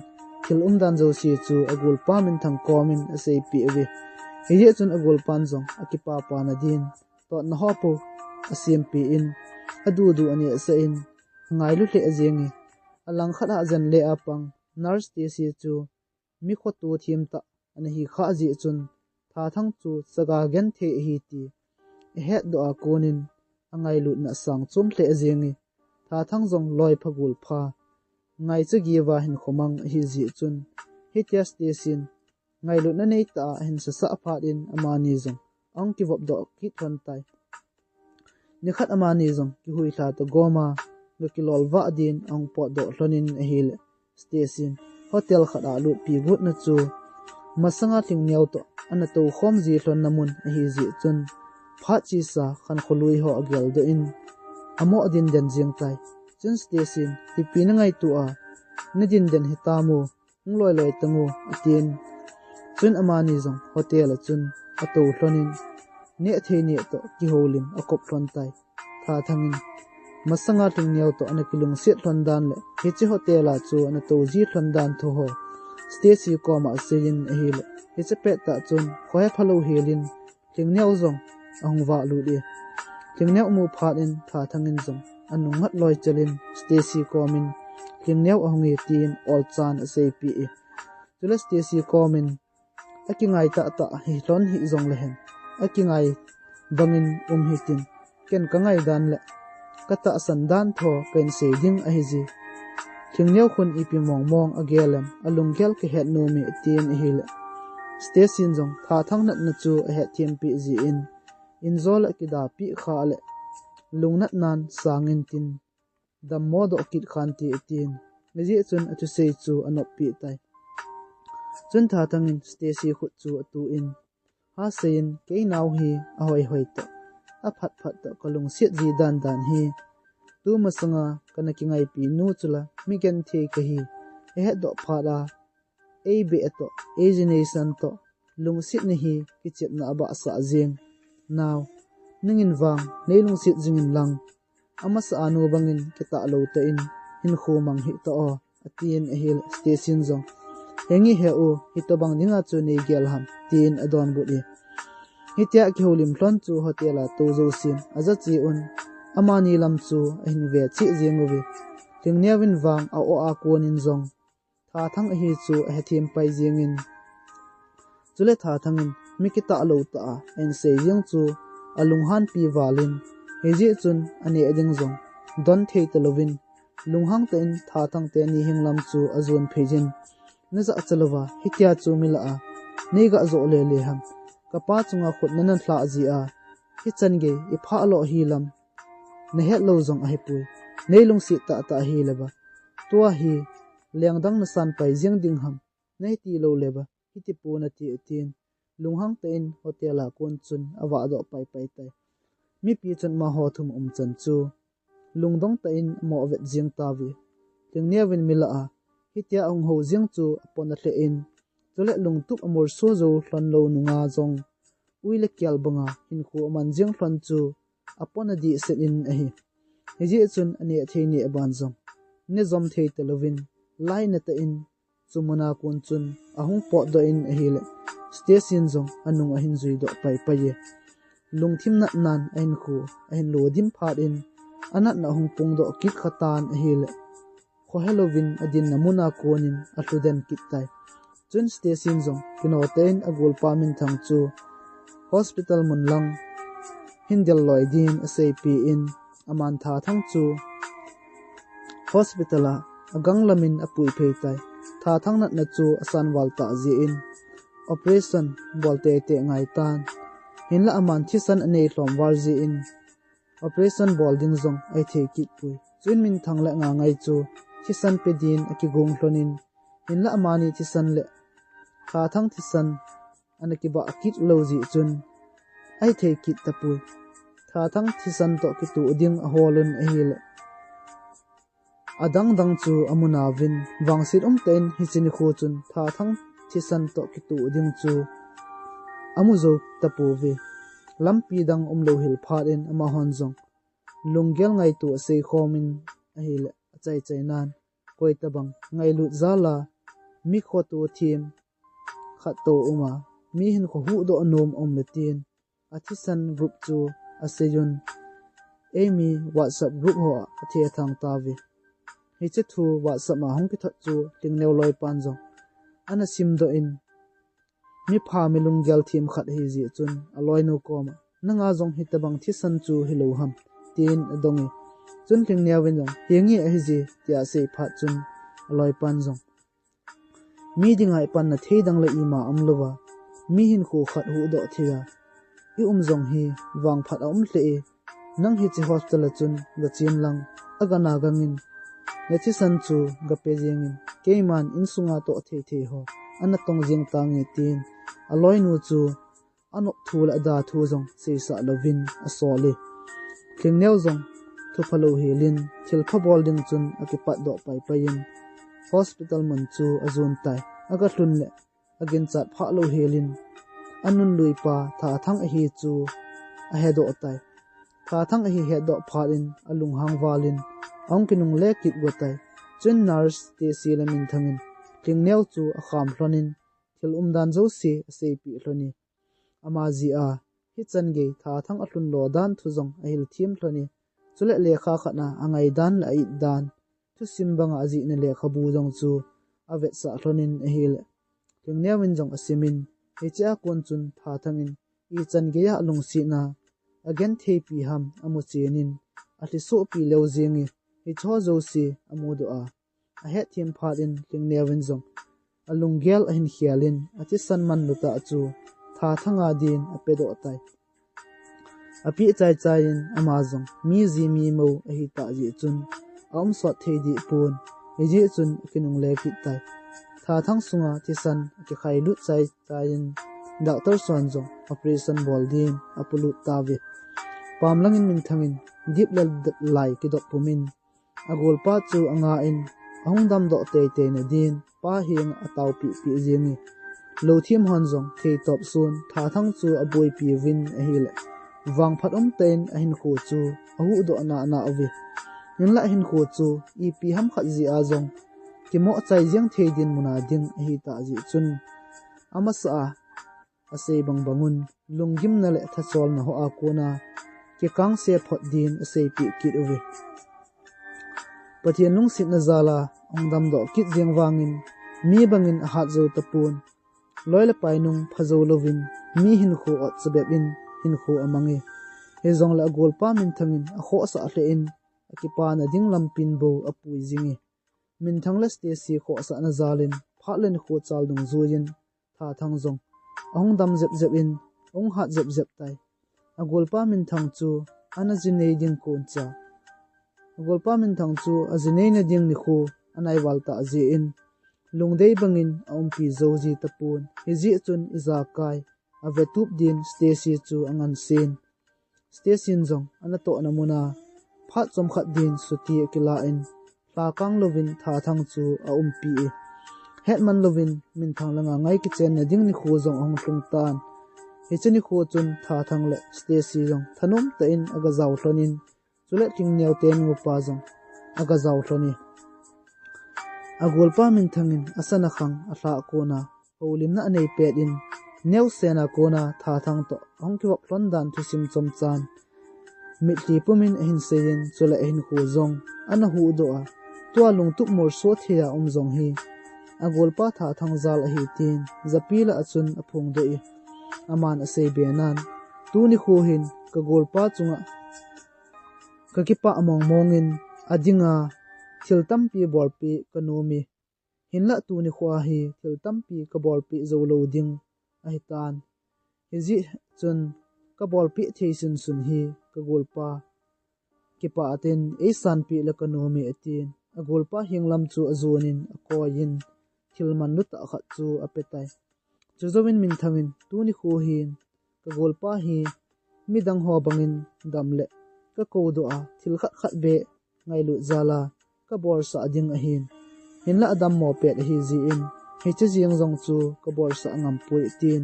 thil umdan jouse chu agolpa Minthang komin aseipeh uve. Hijeh chun agolpan jong akipapana din, totna ho po asempeh in, adudu anehsah in, angailu lheh jeng e. Alangkhat a ajen le apang nurse Stacy chu mi khoto them tah ana hi khah jeh chun, Thathang chu chaga genthei ahi ti ahetdoh a konin, angailutna asang chom lheh jeng e. Thathang jong loipha golpha, ngaicha geuva hinkho mang ahi jeh chun, hitia Stacy in ngailutna neitah a ahin sasah phat in amani jong ahung kivopdoh kit lhon tai. Nikhat amani jong kihuilha toh goma, ga kilolvah din ahung potdoh lhonin ahile, Stacy in hotel khat a alutpi gotna chu masanga Lhingneo toh ana toukhom ji lhonna mun ahi jeh chun, phat chesa khankho lui ho ageldoh in, amoh din den jeng tai. Chun Stacy in, ipi nangaito a, nadin den hitam o, hung loiloi tang o, atin. Chun amani jong hotel a chun atou lhonin, nehthei neh toh kihoulim akop lhon tai. Thathang in masanga Lhingneo toh ana kilungset lhon dan le hiche hotel a chu ana tou ji lhon dan thu ho Stacy koma aseiyin ahile, hiche pettah chun khohe phalou helin Lhingneo jong ahung vahlut e. Lhingneo amu phat in Thathang in jong anungngat loichel in Stacy komin, Lhingneo ahung e, tin olchan aseipeh e. Chule Stacy komin, akingai tahtah hi lhon hih jongle hen, akingai bangin um hitin, ken kangai dan le katahsan dan tho kahin sei ding ahi je. Lhingneo khun ipi mongmong agel em, alunggel kahet nom e, atin ahile, Stacy in jong Thathang natna chu ahetthem peh jin, injo le kidapeh khah le lungnatnan sang intin, dammo doh kit khante, atin. Hijeh chun athusei chu anoppeh tai. Chun Thathang in Stacy khut chu atuh in, hasei in, kei nao hi ahoihoi toh, aphatphat toh kalungset ji dandan hi, tumasanga kana kingaipi nu chula mi genthei kahi, ahetdoh phat a, eibeh toh, eiji neisan toh, lungsetna hi kichepna abahsah jeng. Nao, nangin vang neilungset jingin lang, amasa a nu bangin kitah lou tah in hinkho mang hih tah o, atin ahile Stacy in jong, henge he u, hitobang dinga chu neigel ham, tin adonbut e. Hitia kihoulim lhon chu hotel a tou jousen ajache un, amani lam chu ahin ve cheh jeng uve. Lhingneovin vang a-o a konin jong Thathang ahi chu ahethem pai jingin, chule Thathangin mi kitah lou tah a ahin sei jing chu alunghanpi valin, hijeh chun aneh ding jong don thei talouvin, lunghang tah in Thathang teni hinglam chu ajon phei jin, najahcha louva hitia chu mi lah a neiga joh lele ham? Kapa chunga khut nana lhah jeh a hichan gei iphah lou hilam nahet lou jong ahipoi. Neilungset tahtah ahile ba, tua hi lengdang nasan pai jing ding ham, nahiti lou le ba, hiti pon nati, atin, lunghang tah in hotel a kon chun avahdoh paipai tai. Mipi chun amaho thum umchan chu lungdong tah in amoh vet jing tauve. Lhingneovin mi lah a hitia ahung hou jing chu apona lheh in, chule lungtup amolso jou lhon lou nunga jong ui le kel banga hinkho aman jing lhon chu apona dehset in ahi. Hijeh chun aneh thei neh ban jong nejom thei talouvin, lainat tah in chu muna kon chun ahung potdoh in ahile, Stacy in jong anung ahin juidoh paipai e. Lungthim natnan ahinkho ahin lodim phat in, anatna ahung pungdoh kit khatan ahile, khohelouvin adinna muna konin alhuden kit tai. Chun Stacy in jong kino tah in agolpa minthang chu hospital mun lang hin del loi din aseipeh in, aman Thathang chu hospital a aganglam in apui phei tai. Thathang natna chu asan val tah jeh in operation bol teitei angaitan, hinlah aman thisan anei lhom val jeh in operation bol ding jong ahithei kit poi. Chuin minthang le angangai chu thisan pe din akigong lhonin, hinlah amani thisan le Thathang thisan ana kibah kit lou jeh chun ahithei kit tapoi. Thathang thisan toh kitoh ding ahol un ahile, adangdang chu amu nauvin, vangset umtah in hiche nikho chun Thathang thisan toh kitoh ding chu amu jou tapouve. Lampi dang umlou hel phat in amahon jong lunggel ngaito asei khomin ahile, achaichai nan, koitabang ngailut jal a mi khoto them khat toh uma, mi hinkho huhdoh nom aum le tin, athisan group chu asei un, eimi WhatsApp group hoa athethang tauve. Hiche thu WhatsApp a hung kithot chu Lhingneo loipan jong ana simdoh in, mipha mi lunggel them khat ahijeh chun aloinu koma, nanga jong hitabang thisan chu hilou ham, tin adong e. Chun Lhingneovin jong, henge ahije, tia asei phat chun aloipan jong, mi dinga ipanna thei dang le ima umlouva, mi hinkho khat huhdoh thei a i um jong hi vangphat aum lheh e. Nang hiche hospital a chun gachen lang, agana gangin nathisan chu gape jengin, keiman insunga toh thei thei ho ana tong jeng tange, tin aloinu chu anop thu le ada thu jong seisah louvin asol e. Lhingneo jong thupha louhelin thilpha bol ding chun akipatdoh paipai in hospital mun chu ajon tai. Agalhun le aginchat phah louhelin anunluipa Thathang ahi chu ahedoh tai. Thathang ahi hetdoh phat in alunghang valin ahung kinungle kit go tai. Chun nurse Stacy le minthangin Lhingneo chu akham lhonin thil umdan jouse aseipeh lhon e. Ama jeh a hichan gei Thathang alhunlo dan thu jong ahil them lhon e. Chule lekha khat a angaidan le a-it dan, thusim banga ajihna lekhabu jong chu avetsah lhonin ahile, Lhingneovin jong asimin, hichea kon chun Thathangin ichan geiya alungsetna agentheipi ham amuchenin, alhisohpi leu jenge, hicheho jouse amudoh a, ahetthem phat in Lhingneovin jong alunggel ahin khelin, athisan manlutah chu Thathanga din apedoh tai. Apeh chaichai in ama jong miji mimou ahitah jeh chun aumsot thei dehpon, hijeh chun akinungle kit tai. Thathang sunga thisan akikhailut chaichai in doctor hon jong operation bol din apolut tauve. Pamlangin minthangin dip le lai kidop pumin, agolpa chu anga in ahung damdoh teitei nadin pa henga ataopeh peh jenge. Louthem hon jong theitop sun Thathang chu aboipi uvin ahile, vangphat umtah in ahinkho chu ahuhdoh nana uve. Hinlah hinkho chu ipi hamkhat jeh a jong kimohchai jeng thei dinmuna ding ahitah jeh chun, amasa a asei bang bangun lunggimna le thacholna hoa kona kikangse phot din aseipeh kit uve. Pathen lungsetna jal a ahung damdoh kit jeng vangin mi bangin ahat jou tapon. Loi le pai nung pha jou louvin mi hinkho ot chabep in hinkho amange. Hijongle agolpa Minthang in akhohsah lheh in akipana ding lampin bou apui jinge. Minthang le Stacy khohsahna jal in phat le nikho chal dungjuiyin Thathang jong ahung dam jep jep in ahung hat jep jep tai. Agolpa Minthang chu ana jinei ding kon cha. Agolpa Minthang chu ajineina ding nikho anai val tah jeh in lungdei bangin aumpi jou ji tapon. Hijeh chun ijakai avetup din Stacy chu angansen. Stacy in jong anatohna muna phat chomkhat din chuti akilah in lhakang louvin Thathang chu aumpi e. Hetman louvin Minthang langa ngai kichenna ding nikho jong ahung lhung tan. Hiche nikho chun Thathang le Stacy jong thanom tah in agajao lhonin, chule Lhingneo teni upa jong agajao lhone. Agolpa Minthang in asana khang alhah kona houlimna anei pet in, neosena kona Thathang toh ahung kivop lhon dan thusim chomchan mitlhi pumin ahin seiyin, chule ahinkho jong ana huhdoh a, tua lungtup molso thei a um jong hi agolpa Thathang jal ahi tin japi lah a chun aphongdoh e. Aman aseibe nan, tuni kho hin kagolpa chunga kakipah mongmong in adinga thil tampi bolpeh kanom e. Hinlah tuni kho a hi thil tampi kabolpeh joulou ding ahitan. Hijeh chun kabolpeh thei sunsun hi kagolpa kipah a tin eisanpeh le kanom e atin. Agolpa henglam chu ajonin akoiyin thil manlutah khat chu apetai. Chujouvin Minthang in tuni kho hin kagolpa hi midang ho bangin damle kakoudoh a thil khat khat beh ngailut jal a kabolsah ding ahin. Hinlah adammo pet ahijeh in hiche jeng jong chu kabolsah ngampoi tin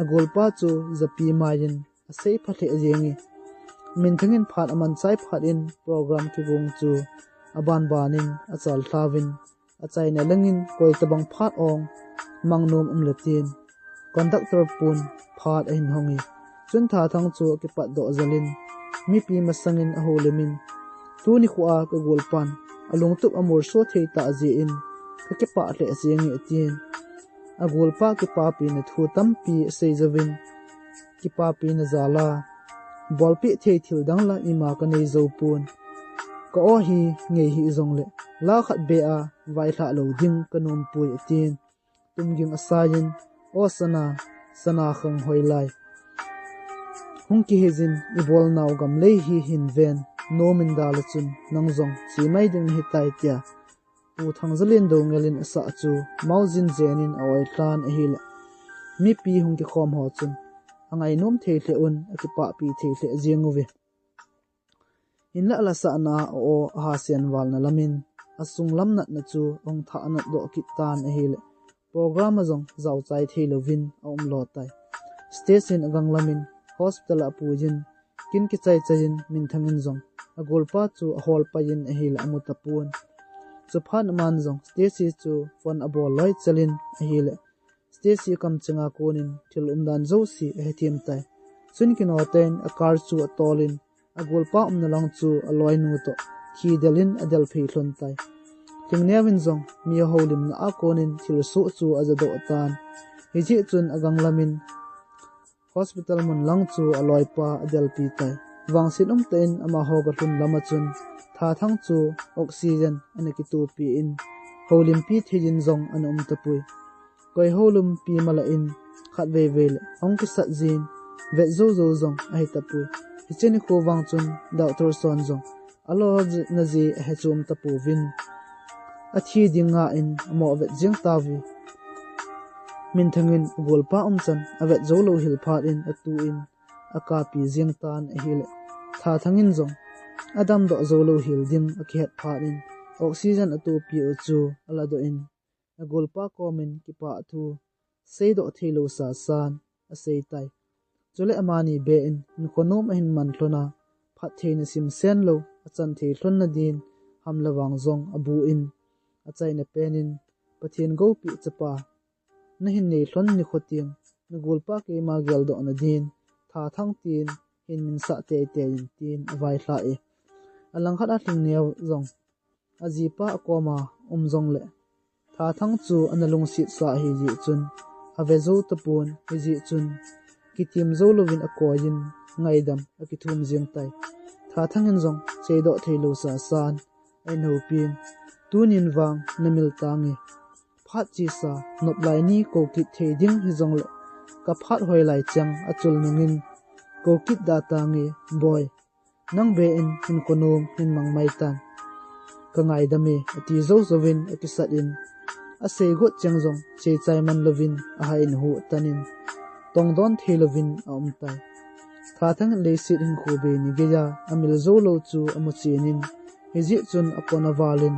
agolpa chu japi maiyin aseipha lheh jenge. Minthang in phat amanchai phat in program kigong chu abanbanin achalhauvin achaina langin koitabang phat ong mangnom umle tin conductor pun phat ahin honge. Chun Thathang chu akipatdoh jel in mipi masangin ahoulimin, tuni kho a kagolpan alungtup amolso thei tah jeh in kakipah lheh jenge atin. Agolpa kipapina thu tampi asei jouvin kipapina jal a bolpeh thei thil dang la ima kanei joupon. Ka-o hi ngei hih jongle la khat beh a vailhah lou ding kanompoi atin. Tumging asaiyin, O sana, sana khang hoilai, hung kiheiyin ibolnau gamlei hi hinven, nomin dal a chun nang jong chemai ding nahitai, tia Pu Thangjalen Doungel in asah chu maojin jenin a-oilhan ahile mipi hung kikhom ho chun angainom thei lheh un, akipahpi thei lheh jeng uve. Hinlah lasahna a-o ahasen valna lamin asunglam natna chu ahung thahnatdoh kit tan ahile program a jong jaochai theilouvin aumlo tai. Stage in aganglamin hospital a apuiyin kin kichaichaiyin Minthang in jong agolpa chu aholpaiyin ahile amu tapon. Chuphat aman jong Stacy chu phone abol loichelin ahile Stacy kamchenga konin thil umdan jouse ahethem tai. Chun kinotein a car chu atolin agolpa umna lang chu aloinu toh kidelin adelphei lhon tai. Lhingneovin jong mi houlimna a konin thilsoh chu ajadoh tan. Hijeh chun aganglamin hospital mun lang chu aloipa adelpi tai. Vangset umtah in amaho galhun lama chun Thathang chu oxygen ana kitohpi in houlimpi theiyin jong ana um tapoi. Koi houlimpi malah in khatveivei le ahung kisat jin vet joujou jong ahi tapoi. Hiche nikho vang chun doctor son jong alolna jeh ahechom tapouvin athi ding ngah in amoh vet jeng tauve. Minthang in agolpa umchan avet joulou hel phat in atuin akapi jeng tan ahile Thathang in jong adamdoh joulou hel ding akihet phat in oxygen atohpi u chu aladoh in agolpa komin kipah thu seidoh theilou sasan aseitai. Chule amani beh in hinkho nom ahin man lhon a, phattheina simsen lou achan thei lhonna din hamle vang jong abuin, achaina penin, Pathen goupeh chapa, nahin nei lhon nikho teng nagolpa keima geldohna din Thathang tin hin minsah teitei in, tin availhah e. Alangkhat a Lhingneo jong ajipa akoma um jongle, Thathang chu ana lungsetsa ahi jeh chun, ave jou tapon, hijeh chun, kitim jou louvin akoiyin, ngaidam akithum jeng tai. Thathang in jong seidoh theilou sasan, ahin houpin, tunin vang namil tange. Phat chesa, noplai ni kou kit thei ding hijongle, kaphat hoilai cheng achul nungin, kou kit da tange, boi. Nang be in hinkho nom hin mang mai tan. Kangaidam e, ati jou jouvin akisat in, asei got cheng jong seichai man louvin ahah in ahu tanin, tongdon thei louvin aum tai. Thathang in leiset hinkho bei ni geiya amil jou lou chu amu chenin, hijeh chun apon avalin,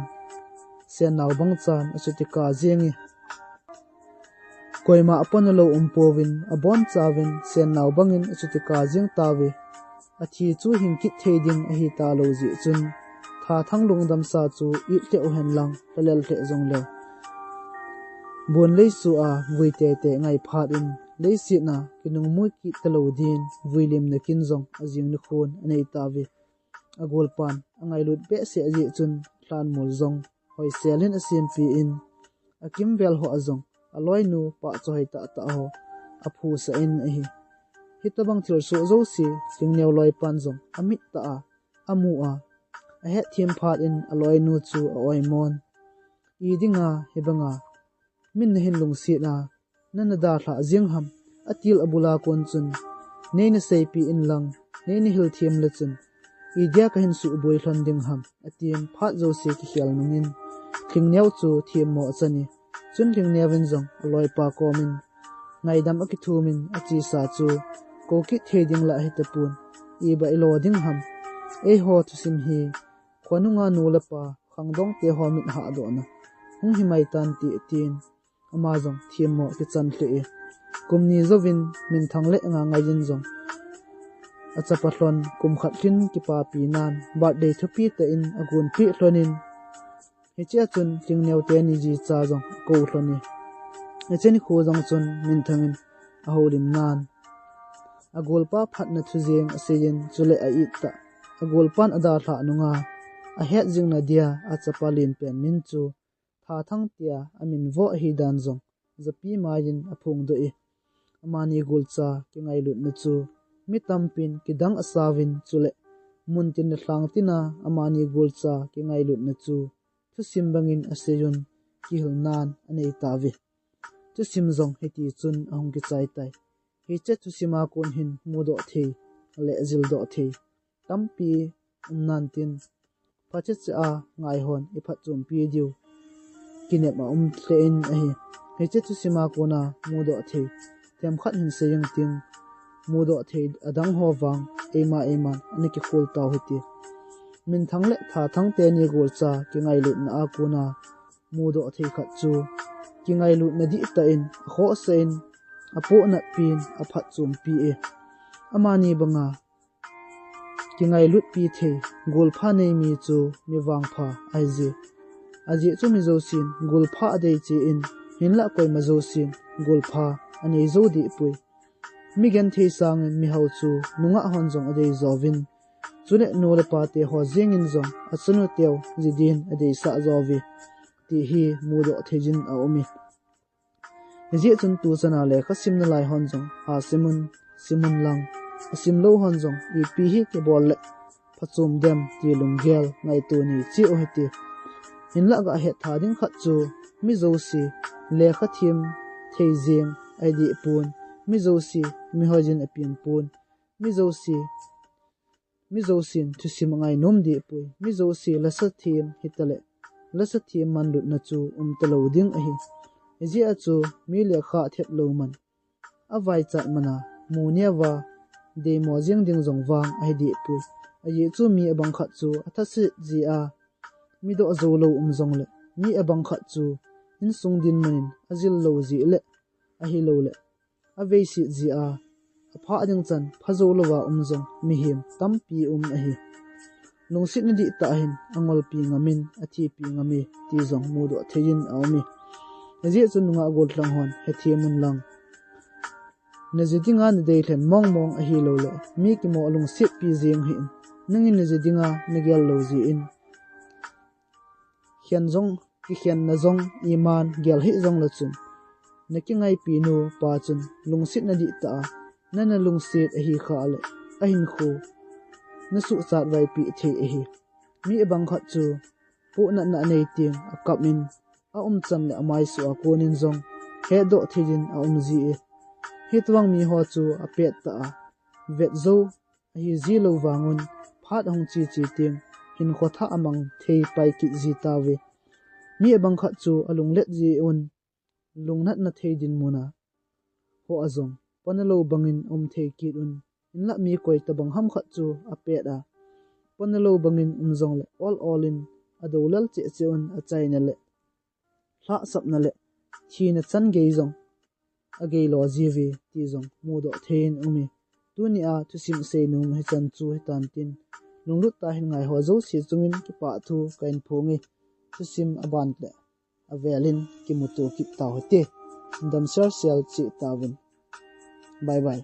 sennao bangchan achuti kap jenge. Koima apona lou umpouvin, abonchauvin, sennao bangin achuti kap jeng tauve. Athi chu hing kit thei ding ahi talou jeh chun, Thathang lungdamsa chu it lheh uhen lang, lhalel lheh jongleu, bun leisua vui teitei ngai phat in, leiset a kinungmui kit talou din, vuilimna kin jong ajing nikhon anei tauve. Agolpan angailut behseh jeh chun, lhanmol jong hoisel in asempin, akimvel ho a jong aloinu pahcha hoi tahtah ho aphusah in ahi. Hitobang thilsoh jouse, Lhingneo loipan jong amit tah a amu a, ahetthem phat in aloinu chu a-oimon. Idinga hibanga min nahin lungset a, nana dalhah jeng ham, atil abul a kon chun, neina seipi inlang, neina hilthem le chun, idia kahin suhboi lhon ding ham, atin phat jouse kikhel nungin, Lhingneo chu themmo achan e. Chun Lhingneo in jong aloipa komin, ngaidam akithumin achesa chu, kou kit thei ding lah hitapon, iba ilo ding ham, eiho thusim hi, khonunga nu le pa, khangdong teho mit hahdohna hung himai tante, atin, ama jong themmo akichan lheh e. Kum ni jouvin minthang le Ngangngai in jong achapa lhon, kum khat lhin kipapi nan, birthday thupi tah in agonpeh lhonin, hichea chun Lhingneo teni jicha jong akou lhon e. Hiche nikho jong chun minthang in ahoulim nan, agolpa phatna thu jeng aseiyin, chule a-it tah, agolpan adalhah nunga ahet jing nadia achapa lenpen min chu Thathang tia aminvo ahidan jong japi maiyin aphongdoh e. Amani golcha kingailutna chu mi tampin kidang asauvin, chule muntin le lhangtina amani golcha kingailutna chu thusim bangin aseiyun, kihilnan anei tauve. Thusim jong hitichun ahung kichai tai. Hiche thusima kon hin mudoh thei le jildoh thei tampi um nantin, phacheche a ngaihon iphatchompi diu kinep aum lheh in ahi. Hiche thusima kona mudoh thei themkhat hin seiying ting, mudoh thei adang ho vang eima eiman ana kikhol tau hite. Minthang le Thathang teni golcha kingailutna a kona mudoh thei khat chu kingailutna dihtah in akhohsah in, apohnatpin aphatchompi e. Amani banga kingailutpi thei, golpha nei mi chu mi vangpha ahije. Ajeh chu mi jousen golpha adei cheh in, hinlah koima jousen golpha anei jou dehpoi. Mi genthei sangin mihao chu nungah hon jong adeijouvin, chule nu le pa teho jengin jong achanuteu jidin adeisah jouve, ti hi mudoh theijin aume. Hijeh chun tuchana lekha sim nalai hon jong hasimun, simun lang, asimlou hon jong ipi hi kibol le phachom dem ti lunggel ngaito nei cheh u hite. Hinlah gah hettha ding khat chu, mi jouse lekha them thei jeng ahi dehpon, mi jouse mihoijin apengpon, mi jouse, mi jousen thusim angainom dehpoi, mi jouse lasa them hitale lasa them manlutna chu umtalou ding ahi. Hijeh a chu mi lekha athet lou man, avaichat mana mu neova deimo jeng ding jong vang ahi dehpoi. Ajeh chu mi abang khat chu athaset jeh a midoh joulou um jongle, mi abang khat chu insung dinmun in ajil lou jeh le, ahiloule aveiset jeh a aphah ding chan phajou louva um jong mihem tampi um ahi. Lungsetna dihtah hin angolpi ngamin athipi ngame ti jong mudoh theijin aume. Hijeh chun nungah gollhang hon hethemun lang, naji dinga nadei lhen mongmong ahiloule mi kimo lungsetpi jeng hih in. Nangin naji dinga nagel lou jeh in Kikhen jong, kikhenna jong iman gel hih jongle chun, na kingaipi nu pa chun lungsetna dihtah a, nana lungset ahi khah le, ahinkho na suhchat vaipeh thei ahi. Mi abang khat chu, pohnatna anei teng akap in, aumchan le amaisoh a konin jong, hetdoh thei din aum ji e. Hitobang miho chu apet tah a, vet jou ahi ji lou vangun, phat ahung che che teng, hinkho thah amang thei pai kit ji tauve. Mi abang khat chu alunglet ji un, lungnatna thei dinmun a ho a jong, pana lou bangin um thei kit un, hinlah mi koi tobang ham khat chu apet a, pana lou bangin um jongle, ol ol in adou lel cheh cheh un, achaina le lhahsamna le thina chan gei jong agei lo jiuve ti jong mudoh thei in um e. Tunia thusim seinom hichan chu hitan tin, lunglut tah a hin ngai ho jouse chungin kipah thu kahin phong e. Thusim aban le avel in kimuto kit tau hite. Damsel sel cheh tauvin. Bye bye.